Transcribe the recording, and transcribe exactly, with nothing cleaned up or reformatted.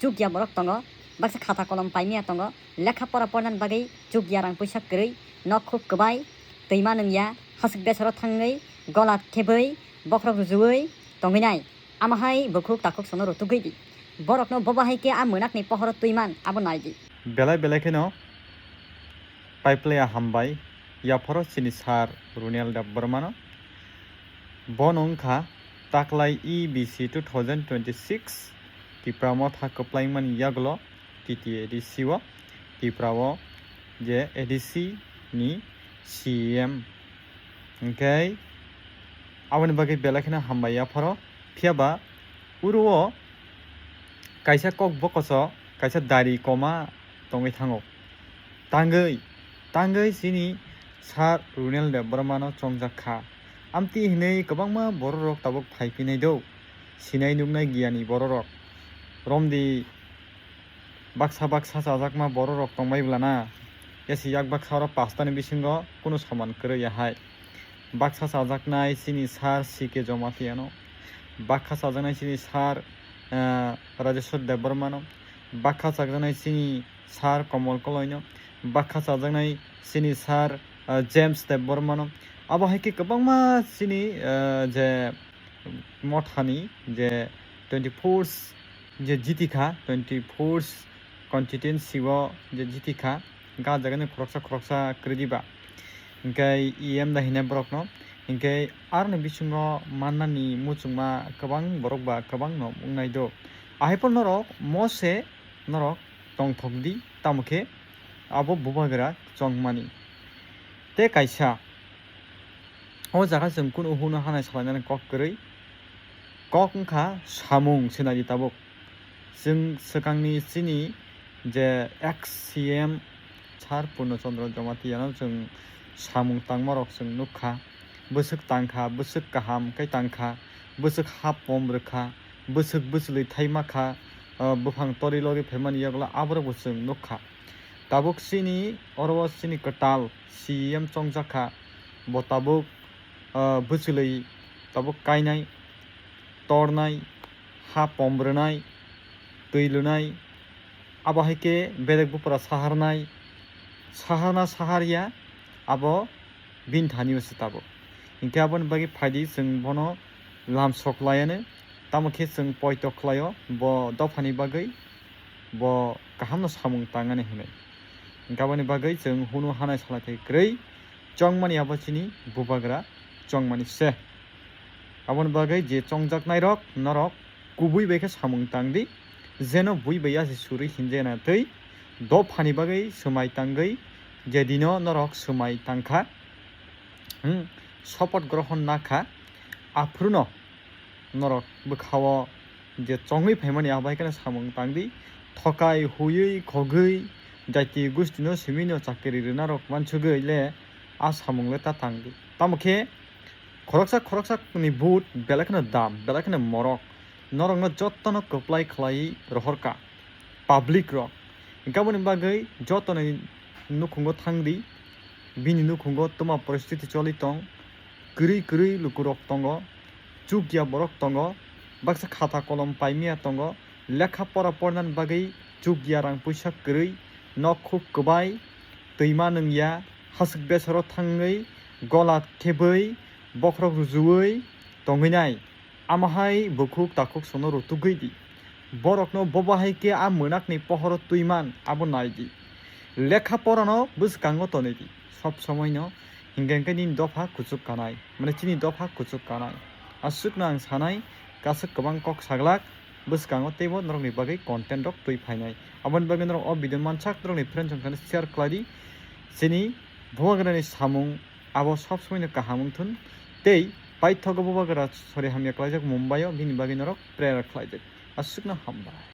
chukya borok tongo, baksa khata kolom paimiya tongo, lekha pora pornani bagwi chukya rang puisa kwrwi, nok khuk kwbai, twima nungya, hasuk besaro thangwi, gola thebwi, bokhorok rujuwi tongwi nai. Ama hai bukhuk takhuk sono rutugwi di. Borokno bobo hai khe a mwnakni pohoro twiman abo nai di. Belai belai kheno paiplaya hambai yaphoro chini sir Runel Debbarmano. Bono wngkha taklai E B C two thousand twenty-six Tipra motha kwplaimani yagulo T T A D C o, Tipra o je A D C ni C E M. Hwnkhe aboni bagwi belai kheno hambai yaphoro. Phiya ba uro o kaisa kok bokoso, kaisa dari koma tongwi thango. Tangwi, tangwi chini sir Runel Debbarmano chongjak kha. Amtwi hinwi kwbangma bororok tabuk phai phinai do, sinai nuknai giyani bororok. Romdi baksa baksa chajakma bororok tongbai bwlana, yasi yak baksa oro pastani bisingo kunu soman kwrwi ya hai. Baksa chajaknai chini sir C K Jomatiano, baksa chajaknai chini sir, eh, Rajeshwar Debbarmano, baksa chajaknai chini sir Komol Koloino, baksa chajaknai chini sir, eh, James Debbarmano. Abo hai khe kwbangma chini, eh, je mothani je twenty-four je jiti kha, twenty-four constituency o je jiti kha, ga jagani khoroksa khoroksa kwrwi diba. Hwnkhe E M da hinai borokno, hwnkhe aroni bisingo mannani muchungma kwbang borok ba kwbangno wngnai do. Ahaiphano norok mose norok tongthok di, tamo khe abo bubagra chongmani. Tei kaisa, o jaga chwng kunu hwnwi hanai salainani kok kwrwi, kok wngkha samung se nai di tabuk. Chwng swkangni chini je ex C M sir Purno Chandra Jomatiano chwng samung tangmarok chwng nukha. Bwswk tangkha, bwswk kaham khe tangkha, bwswk ha pom rwkha, bwswk bwchwlwi thaima kha, ah, buphang tori lori phaimani yagulo aborokbo chwng nukha. Tabuk chini oro o chini kwtal C E M chongjak kha, bo tabuk, ah, bwchwlwi tabuk kainai, tornai, ha pom rwnai, twi lwnai, abo hai khe bedek bupra saharnai, saharna saharya abo bini thani o se tabuk. Hinkhe aboni bagwi phaidi chwng bono lamsok laianw, tamo khe chwng poito khlaio bo dophani bagwi bo kahamno samung tangani hwnwi. Hinkhe aboni bagwi chwng hwnwi hanai salai thai kwrwi chongmani abo chini bubagra chongmani se. Aboni bagwi je chongjaknairok norok kubui bai khe samung tang di, jeno bui bai yasi suri hinjena twi dophani bagwi swmai tangwi je dino norok swmai tangkha, hmm, sopoth grohon nakha, aphruno norok bwkhao je chongwi phaimani abo hai kheno samung tang di, thokai, huywi, khogwi, jati gustino simino chakri rwnarok wansugwi le a samung le ta tang di. Tamo khe khoroksa khoroksa ni vote belai kheno dam, belai kheno morok. Norokno jottono kwplai khlaiwi rohorkha public rok. Hinkhe aboni bagwi jotoni nukhungo thang di, bini nukhungo twma poristiti choli tong, kwrwi kwrwi lukurok tongo, chukya borok tongo, baksa khata kolom paimiya tongo, lekha pora pornani bagwi chukya rang puisa kwrwi, nok khuk kwbai, twima nungya, hasuk besaro thangwi, gola thebwi, bokhorok rujuwi tongwi nai. Ama hai bukhuk takhuk sono rutugwi di. Borokno bobo hai khe a mwnakni pohoro twiman abo nai di. Lekha porano bwskango tonwi di. Sob somoino hinkhe hinkhe nini dopha kuchuk kanai. Mane chini dopha kuchuk kanai. Aswkno ang sanai, kaisa kwbang kok saglak bwskango teibo norokni bagwi content rok twi phainai. Aboni bagwi norok o video mansak norokni friend song kheno share khlai di. Chini bubagrani samung abo sob somoino kaham wngthun tei paithogo bubagra sori hamya klaijak Mumbai o, bini bagwi norok prayer khlaijak. Aswkno hambai.